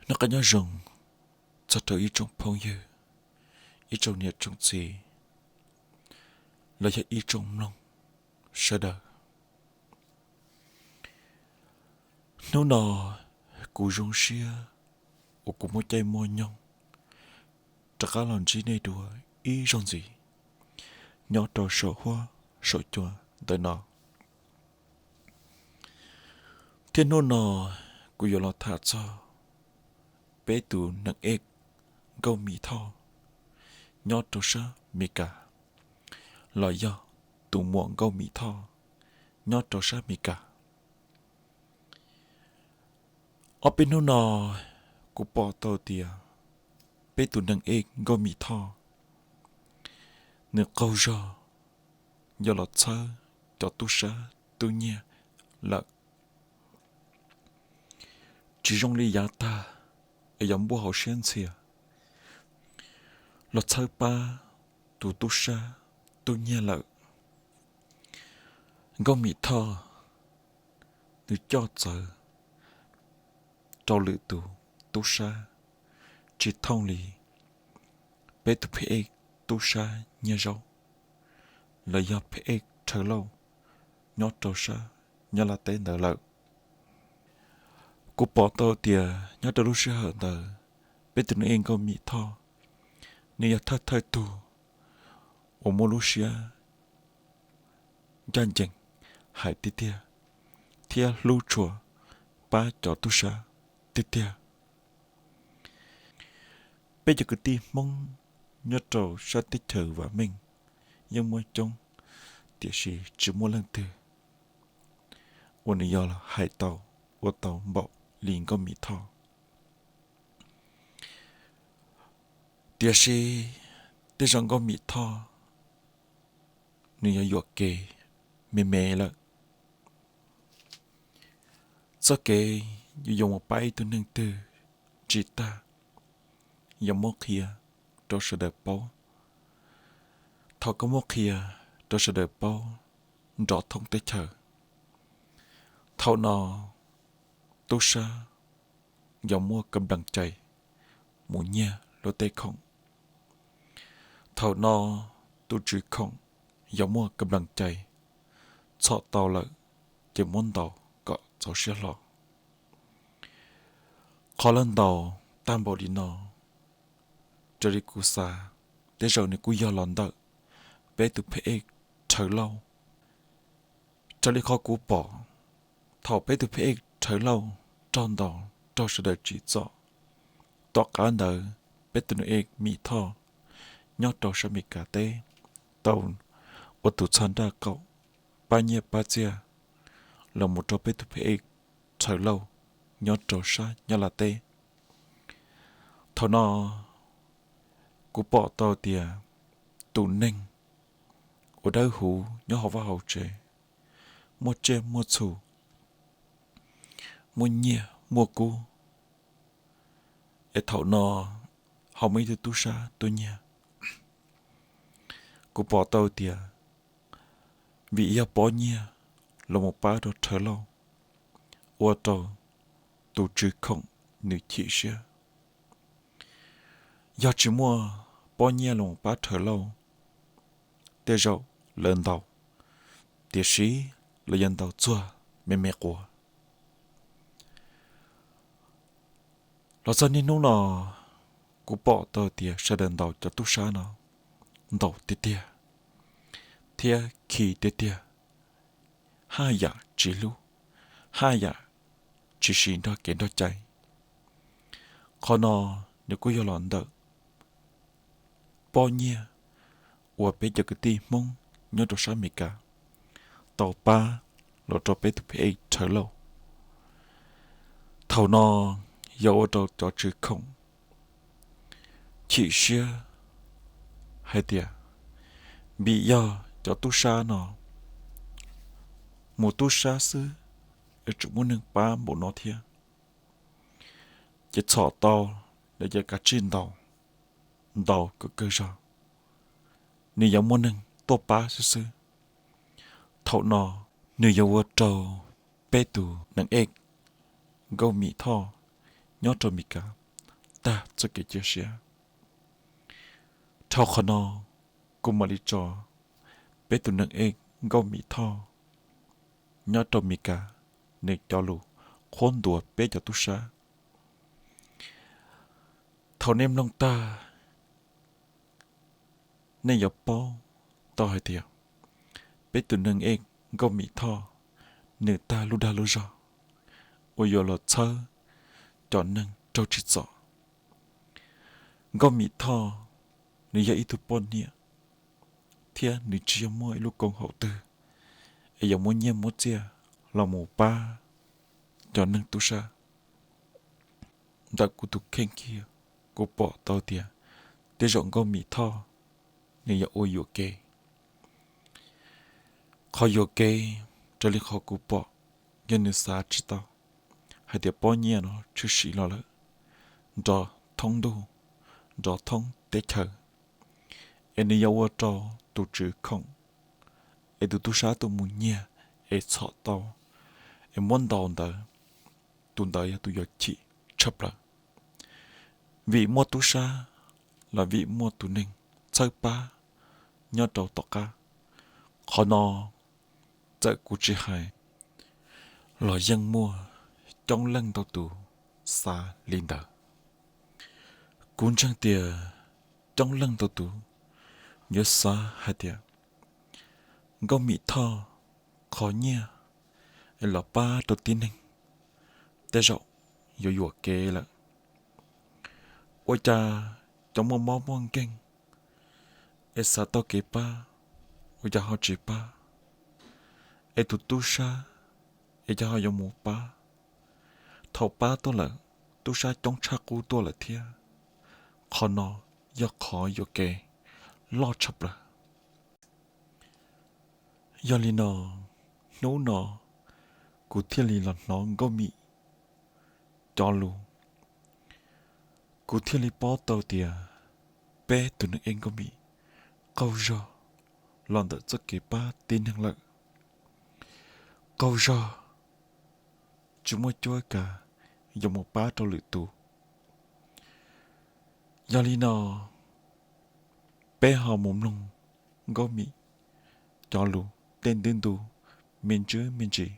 Noj qab nyob zoo txog rau ib tsoom phooj ywg, ib tsoom niam tsoom txiv, los yog ib tsoom mloog sawv daws. Hnub no kuv zoo siab uas kuv muaj caij muaj nyoog rov qab los ntsib nej dua ib zaug ntxiv nyob rau saum huab saum cua ntawm no. Thiab hnub no kuv yuav los tham txog peb tus neeg ej Nkauj Mim Thoj nyob rau sab Mes Kas, los yog tus muam Nkauj Mim Thoj nyob rau sab Mes Kas. Ob peb hnub no kuv pom tau tias peb tus neeg ej Nkauj Mim Thoj nws qaug zog yuav los txhawb cov tub sab tub nyiag lawm. Tsis zoo li yav tag es yuav npuaj hauv siab ntxhias los txhawb pab tus tub sab tub nyiag lawm. Nkauj Mim Thoj nws coj txawv rau lwm tus tub sab tsis thooj li peb tus pheb ej tub sab nyiag zaub los yog pheb ej Rhawv Lauj nyob rau sab Nyab Laj teb ntawd lawm. Kuv pom tau tias nyob rau lub sij hawm ntawd peb tus neeg ej Nkauj Mim Thoj nws yog thawj thawj tug uas muaj lub siab ncaj ncees hais tiag tiag thiab hlub tshua pab cov tub sab tiag tiag. Peb cov kwv tij Hmoob nyob rau sab teb chaws vam meej yeej muaj coob, tiam sis tsis muaj leej twg uas nws yog hais tau ua tau npaum li Nkauj Mim Thoj. Tiam sis tej zaum Nkauj Mim Thoj nws yog yuam kev me me lawm. Txoj kev yuav yuav mus pab ib tug neeg twg tsis tag, yog muab qhia rau sawv daws paub. Thaum koj muab qhia rau sawv daws paub nrov thoob teb chaws, thaum no tub sab yog muaj kab nplees cai mus nyiag luag tej khoom. Thaum no tus tswv khoom yog muaj kab nplees cai txhom tau lawm ces muab ntaus kom txaus siab hlo. Qhov lawv ntaus tag npaum li no, raws li kuv xav, tej zaum nws kuj yog los ntawm peb tus pheb ej Rhawv Lauj. Raws li qhov kuv pom, thaum peb tus pheb ej Rhawv Lauj raug ntaus raug sawv daws tsim txom, tom qab ntawd peb tus neeg ej Mim Thoj nyob rau sab Mes Kas teb tau ua tus txog nraj qaum pab nyiaj pab txiaj los mus rau peb tus pheb ej Rhawv Lauj nyob rau sab Nyab Laj teb. Thaum no kuv pom tau tias tus neeg uas dawb huv nyob hauv vaj hauv tsev, muaj tsiaj muaj txhu, muaj nyiaj muaj kub, es thaum no ho muaj ib tug tub sab tuaj nyiag. Kuv pom tau tias vim yog pob nyiaj los mus pab rau Rhawv Lauj, ua rau tus tswv khoom nws chim siab. Yog tsis muaj pob nyiaj los mus pab Rhawv Lauj, tej zaum lawv ntaus, tiam sis lawv yuav ntaus txuag me me quav. Los txog niaj hnub no, kuv pom tau tias sawv daws ntaus cov tub sab no ntaus tiag tiag thiab khi tiag tiag, haj yam tsis hlub, haj yam tsis siv nrog kev nrog cai. Qhov no nws kuj yog los ntawm pob nyiaj uas peb cov kwv tij Hmoob nyob rau sab Amelikas tau pab los rau peb tus pheb ej Rhawv Lauj. Thaum no yog ua rau cov tswv khoom chim siab hais tias vim yog cov tub sab no mus tub sab xwb, tseem muaj neeg pab npaum no thiab, ces txhom tau lawv ces kav tsij ntaus, ntaus kom kawg zog, nws yuav muaj neeg tuaj pab xwb xwb. Thaum no nws yuav ua rau peb tus neeg ej Nkauj Mim Thoj nyob rau Mes Kas tag txoj kev cia siab. Dhau qhov no, kuv mam li tso peb tus neeg ej Nkauj Mim Thoj nyob rau Mes Kas, nws cov lus qhuab ntuas peb cov tub sab. Thaum nej mloog tag, nej yuav paub tau hais tias peb tus neeg ej Nkauj Mim Thoj, nws tag lub dag lub zog uas yuav los txhawb cov neeg raug tsim txom. Nkauj Mim Thoj, nws yog ib tug poj niam, thiab nws tsis yog muaj ib lub koom haum twg es yuav muab nyiaj muab txiaj los mus pab cov neeg tub sab. Ntawm kuv tus kheej kiag, kuv pom tau tias tej zaum Nkauj Mim Thoj nws yog ua yuam kev. Qhov yuam kev, raws li qhov kuv pom, yog nws xav tsis tau hais tias pob nyiaj no tshwm sim los lawm nrov thoob ntuj, nrov thoob teb chaws, es nws yuav ua rau tus tswv khoom, es tus tub sab tuaj mus nyiag es txhom tau, es muab ntaus ntawd, tus ntawd yog tus yuav chim tshaj plaws, vim muaj tub sab los vim muaj tus neeg txhawb pab nyob rau tom qab. Qhov no txawm kuv tsis hais los yeej muaj coob leej ntau tus xav li ntawd. Kuv ntseeg tias coob leej ntau tus yuav xav hais tias Nkauj Mim Thoj qhov nyiaj es los pab rau tib neeg tej zaum yuav yuam kev lawm. Ua cas cov muaj mob muaj nkeeg es xav tau kev pab, ua cas ho tsis pab, es tus tub sab es cas ho yuav mus pab? Thaum pab tuaj lawm, tub sab coob tshaj qub tuaj lawm thiab. Qhov no yog qhov yuam kev loj tshaj plaws. Yog li no, hnub no kuv thiaj li los hnov Nkauj Mim cov lus, kuv thiaj li paub tau tias peb tus neeg ej Nkauj Mim qaug zog los ntawm txoj kev pab tib neeg lawm. Qaug zog, tsis muaj cuab kav yuav mus pab rau lwm tus. Yog li no, peb ho mus mloog Nkauj Mim cov lus tej ntu ntu me ntsis me ntsis,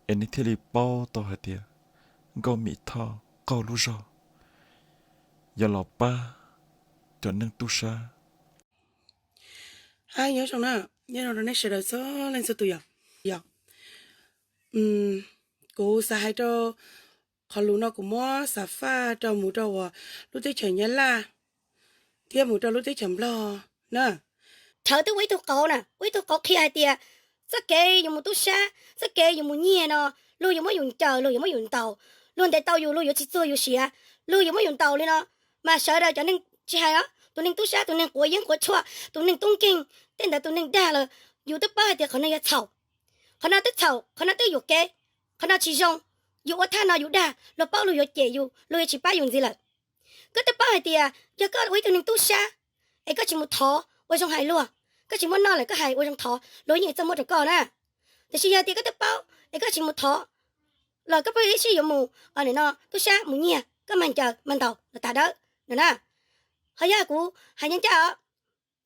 es nej thiaj li paub tau hais tias Nkauj Mim Thoj qaug lub zog yuav los pab cov neeg tub sab. Hais nyob zoo na, nyob zoo rau nej sawv daws txhua leej txhua tus yom. Yog, kuv xav hais rau qhov lus no kuv muab xav faj rau mus rau uas lub teb chaws Nyab Laj thiab mus rau lub teb chaws Nplog na. Thaum twb ua ib tug qauv na, ua ib tug qauv qhia hais tias txoj kev yuav mus tub sab, txoj kev yuav mus nyiag no, luag yuav muab yus ncaws, luag yuav muab yus ntaus, luag ntes tau yus, luag yuav tsis txuag yus siav, luag yuav muab yus ntaus li no. Mas sawv daws cov neeg tsis hais os, tus neeg tub sab, tus neeg quav yeeb quav tshuaj, tus neeg tub nkeeg, tej ntawd tus neeg dag lawm, yus twb paub hais tias qhov no yog txhaum. Qhov no twb txhaum, qhov no twb yuam kev, qhov no tsis zoo. Yus ua thaj no yus dag, luag paub luag yuav cem yus, luag yuav tsis pab yus ntxiv lawm. Koj twb paub hais tias yog koj ua ib tug neeg tub sab es koj tsis mus thov ua zoo hais luag, koj tsis muaj noj lawm koj hais ua zoo thov, luag yeej txaj muab rau koj na. Tiam sis yog tias koj twb paub es koj tsis mus thov los koj pheej ib sij yuav mus, nim no tub sab mus nyiag koj, mag ncaws mag ntaus los tas dawb no na. Ho yog kuv hais ncaj ncaj os,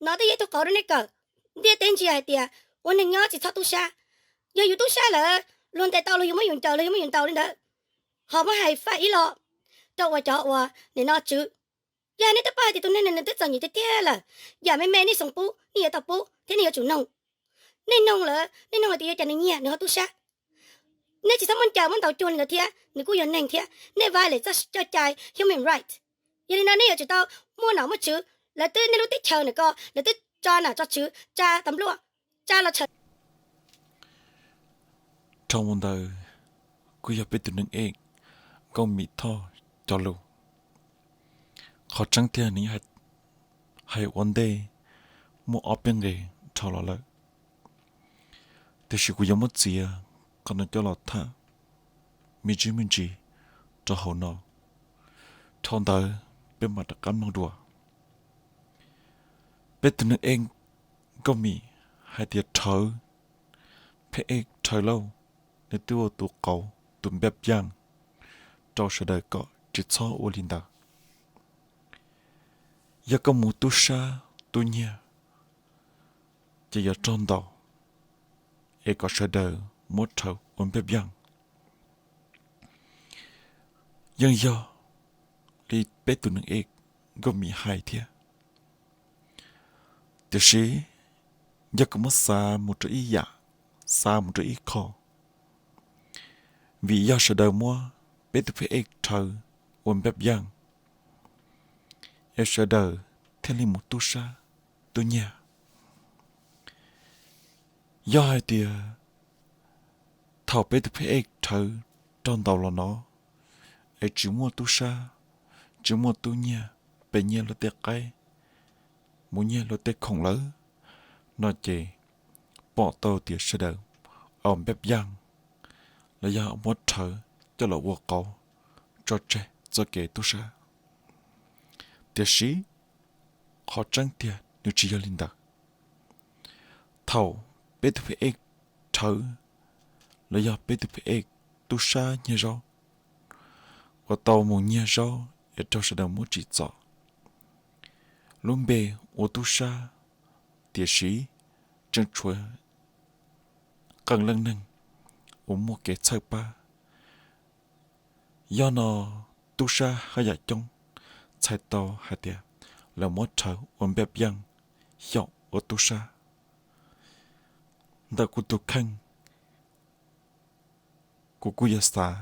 no twb yog ib tug qauv rau nej kawm, ntiaj teb ntsia hais tias ua neeg nyob tsis txhob tub sab. Yog yus tub sab lawm, luag ntes tau luag yuav muab yus ncaws, luag yuav muab yus ntaus li ntawd. Ho muab hais faj ib lo rau uas cov uas nim no tswv, yog nej twb paub hais tias tus neeg no nws twb txom nyem tiag tiag lawm, yam me me nej xoo pub nej yuav tau pub thiab nej yuav tsum noog. Nej noog lawm, nej noog hais tias yog cas nws nyiag nws ho tub sab. Nej tsis txhob muab ncaws muab ntaus cuag li ntawd thiab, nws kuj yog neeg thiab, nej violate txoj cai human right. Yog li no nej yuav tsum tau muaj nom muaj tswv, lawv twb nej lub teb chaws ntawm ko lawv twb tso nom tso tswv, tsa tas npluaj, tsa los tshawb. Dhau mus ntawd kuj yog peb tus neeg ej Nkauj Mim Thoj cov lus. Qhov tseeb tiag nws hais ua ntej muaj ob peb nqe dhau los lawm, tiam sis kuv yuav muab txiav qhov no coj los tham me ntsis me ntsis rau hauv no. Dhau ntawd peb mam rov qab mloog dua. Peb tus neeg ej Nkauj Mim hais tias rhawv, phem ej rhawv lauj, nws twb ua tus qauv tus npaj pyaaj rau sawv daws kom tsis txhob ua li ntawd. Yog koj mus tub sab tub nyiag ces yuav raug ntaus, es kom sawv daws muab rhawv ua npaj yaj. Yeej yog li peb tus neeg ej Nkauj Mim hais thiab. Tiam sis yog koj muab xav mus rau ib yam, xav mus rau ib qho, vim yog sawv daws muab peb tus phab ej rhawv ua npaj yaj, es sawv daws thiaj li mus tub sab tub nyiag. Yog hais tias thaum peb tus phab ej rhawv raug ntaus los no es tsis muaj tub sab, tsis muaj tub nyiag, pes nyiag luag tej qaib, mus nyiag luag tej khoom lawm no ces pom tau tias sawv daws au npaj yaj los yog muab rhawv coj los ua qauv tso tseg txoj kev tub sab. Tiam sis qhov tseeb tiag nws tsis yog li ntawd. Thaum peb tus phab ej rhawv los yog peb tus phab ej tub sab nyiag zaub, uas tau mus nyiag zaub es raug sawv daws muab tsim txom, lub npe ua tub sab, tiam sis tseem tshuav qee leej neeg uas muaj kev txhawj pab. Yog no tub sab haj yam coob txhais tau hais tias lawv muab rhawv ua npaj yaj xyaum ua tub sab. Ntawm kuv tus kheej, kuv kuj yog xav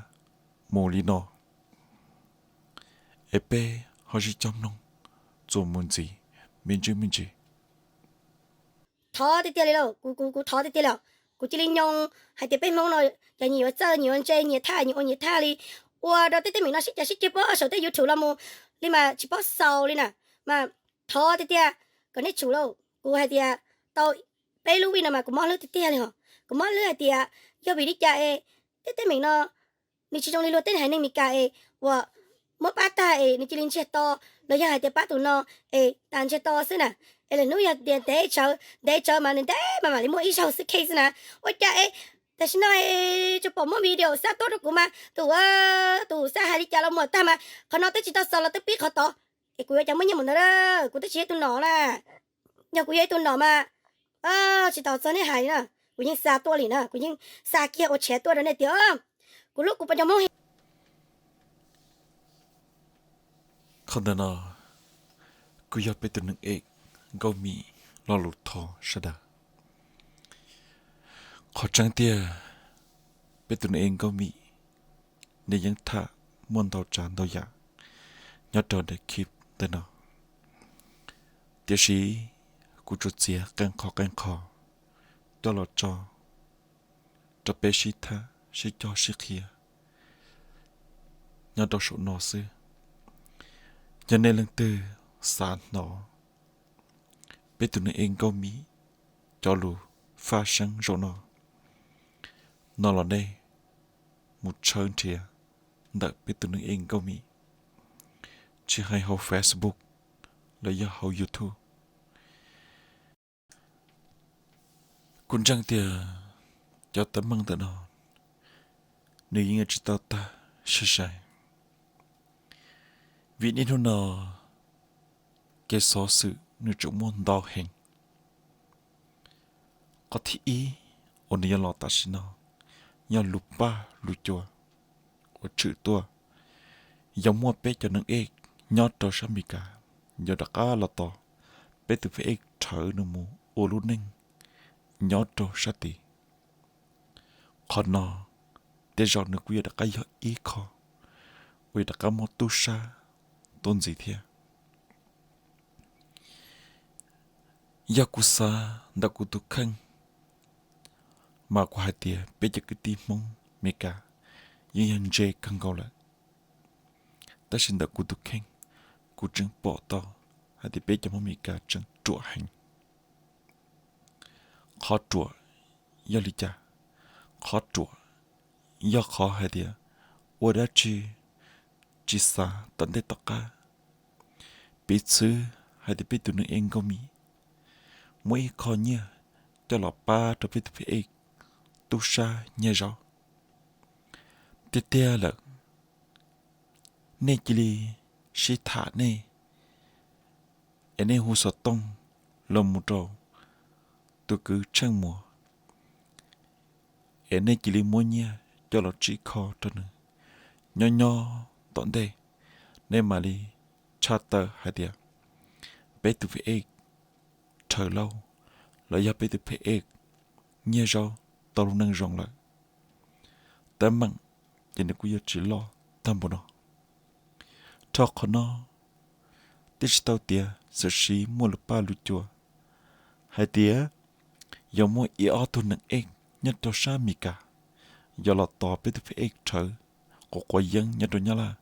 mus li no, es peb ho sib cog mloog txuas mus ntxiv me ntsis me ntsis. Thov tiag tiag li lauj, kuv, kuv, kuv thov tiag tiag li. Kuv cia li nyoo hais tias peb Hmoob no yog nyias yuav txawj nyias yuav ntse, nyias thaj nyias ua nyias thaj li, ua rau tej teeb meem no sib cav sib ceg puag saum tej YouTube los mus li mas tsis paub xaus li na. Mas thov tiag tiag kom nej tsum lauj. Kuv hais tias tau peb lub vij no mas kuv mob hlwb tiag tiag li os. Kuv mob hlwb hais tias yog vim li cas es tej teeb meem no nws tsis zoo li luag tej haiv neeg Meskas es uas muab pab tag es nws cia li ntsiag to, los yog hais tias pab tus no es tas ntsiag to xwb na. Es lwm hnub yog tias ntev tsawv ntev tsawv mas nws ntev mas mam li muaj ib zaug xwb case xwb na. Ua cas es tam sim no es tsuas pom muab video xa tuaj rau kuv mas tus, tus xa hais li cas los muaj tag mas qhov no twb tsis tau xaus los twb pib qhov tod. Es kuv yuav cas muaj nyiaj mus ntawd, kuv twb tsis yog ib tug nom na. Yog kuv yog ib tug nom mas tsis tau txog nej hais li na, kuv yeej xa tuaj li na, kuv yeej xa kiag ua tshav tuaj rau nej tias kuv hlub kuv pab cov Hmoob. Qhov ntawm no kuj yog peb tus neeg ej Nkauj Mim lo lus thov sawv daws. Qhov tseeb tiag, peb tus neeg ej Nkauj Mim nws yeej tham muaj ntau tsav ntau yam nyob rau daim clip ntawm no, tiam sis kuv tsuas txiav qee qho qee qho coj los tso rau peb sib tham sib cog sib qhia nyob rau saum no xwb. Yog nej leej twg xav hnov peb tus neeg ej Nkauj Mim cov lus faj seeb zaum no, no los nej mus tshawb nrhiav ntawm peb tus neeg ej Nkauj Mim, tsis hais hauv Facebook los yog hauv YouTube. Kuv ntseeg tias cov teeb meem ntawm no nws yeej yuav tsis tau tag sai sai, vim niaj hnub no kev xov xwm nws tseem muaj ntau heev. Qhov thib ib uas nws yuav los tam sim no yog lus paj lus cua uas tshwm tuaj, yog muaj peb cov neeg ej nyob rau sab Amelikas yuav rov qab los tos peb tus phab ej rhawv nws mus ua lub neej nyob rau sab tid. Qhov no tej zaum nws kuj yuav rov qab yog ib qho uas yuav rov qab muaj tub sab tuaj ntxiv thiab. Yog kuv xav ntawm kuv tus kheej, mas kuv hais tias peb cov kwv tij Hmoob Amelikas yeej yog ntse kawg nkaus lawm. Tab sis ntawm kuv tus kheej, kuv tseem pom tau hais tias peb cov Hmoob Amelikas tseem ruam heev. Qhov ruam yog li cas? Qhov ruam yog qhov hais tias ua dab tsi tsis xav tom ntej tom qab. Piv txwv hais tias peb tus neeg ej Nkauj Mim muaj ib qho nyiaj coj los pab rau peb tus phab ej tub sab nyiag zaub. Tiag tiag lawm, nej cia li sib tham nej, es nej hu xov tooj los mus rau tus kwv Tsheej Muas, es nej cia li muab nyiaj coj los tsib kho rau nws. Nyob nyob tom ntej, nej mam li tshaj tawm hais tias peb tus phim ej rhawv lauj, los yog peb tus phim ej nyiag zaub tau lub neej zoo lawm. Teeb meem ces nws kuj yuav tsis loj tag npaum no. Rau qhov no, twb tsis tau tiav, xwm tsis muaj lus paj lus cua hais tias yog muaj ib ob tug neeg ej nyob rau sab Amelikas yog los tos peb tus phim ej rhawv quav quav yeeb nyob rau Nyab Laj,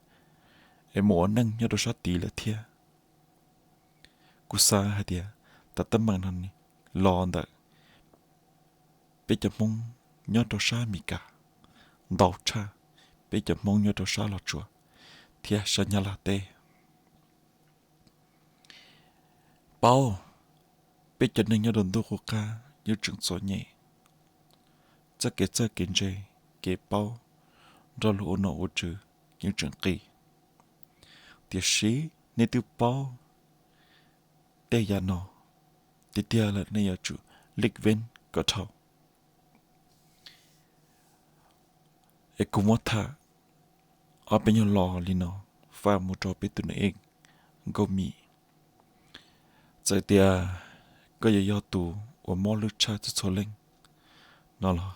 es mus ua neej nyob rau sab tid lawm thiab. Kuv xav hais tias tab teeb meem no los ntawm peb cov Hmoob nyob rau sab Amelikas ntau tshaj peb cov Hmoob nyob rau sab Los Tsuas thiab sab Nyab Laj teb. Paub peb cov neeg nyob rau ntuj qub qab yeej tseem txom nyem, txoj kev txawj kev ntse, kev paub nrog luag ua nom ua tswv yeej tseem qis. Tiam sis nej twb paub tej yam no tiag tiag lawm nej yuav tsum lik veb kom dhau. Es kuv muab tham ob peb nyuag lo li no faj mus rau peb tus neeg ej Nkauj Mim. Txawm tias koj yuav yog tus uas mob hlwb tshaj txhua txhua leej no los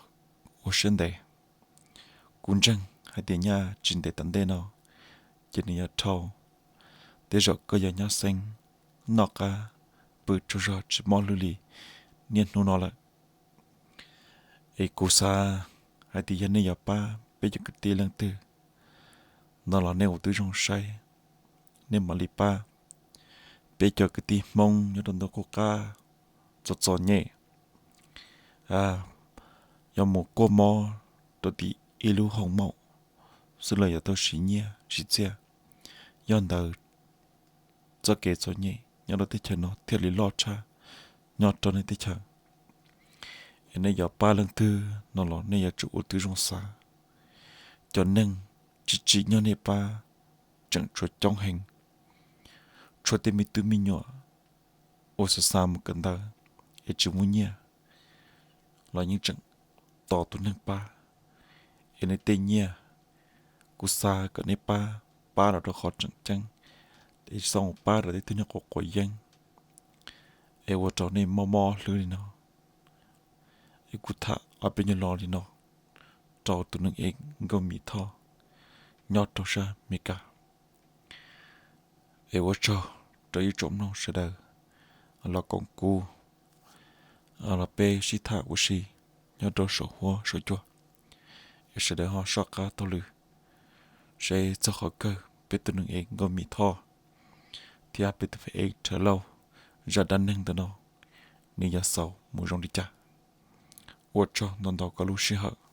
ua siab ntev. Kuv ntseeg hais tias nyaj tsis ntev tom ntej no ces nws yuav dhau. Tej zaum koj yuav nyob xeeb noj qab pw tsaug zog tsis mob hlwb li niaj hnub no lawm. Es kuv xav hais tias yog nej yuav pab peb cov kwv tij leej twg no los nej ua tib zoo saib, nej mam li pab peb cov kwv tij Hmoob nyob rau ntuj qub qab txom txom nyem, yog mus kuaj mob rau tim ib lub hoo maum xwb los yuav tau siv nyiaj siv txiaj. Yog ntawd txoj kev txom nyem nyob rau teb chaws no thiaj li loj tshaj nyob rau nej teb chaws. Es nej yuav pab leej twg no los nej yuav tsum ua tib zoo xav. Cov neeg tsis tsim nyog nej pab tseem tshuav coob heev, tshuav tej me tub me nyuam uas xav xav mus kawm ntawv es tsis muaj nyiaj los yeej tseem tos tus neeg pab. Es nej tej nyiaj kuv xav kom nej pab, pab los rau qhov tseem ceeb, es tsis txhob mus pab rau tej tug neeg quav quav yeeb es ua rau nej mob mob hlwb li no. Es kuv tham ob peb nyuag lo li no rau tus neeg ej Nkauj Mim Thoj nyob rau sab Amelikas. Es ua tsaug rau ib tsoom mloog sawv daws los koom kuv los peb sib tham ua si nyob rau saum huab saum cua, es sawv daws ho soj qab taug lw seb txog qhov kawg peb tus neeg ej Nkauj Mim Thoj thiab peb tus phim ej Rhawv Lauj zaj dab neeg ntawm no nws yuav xaus mus zoo li cas. Ua tsaug ntau ntau koj lub sij hawm.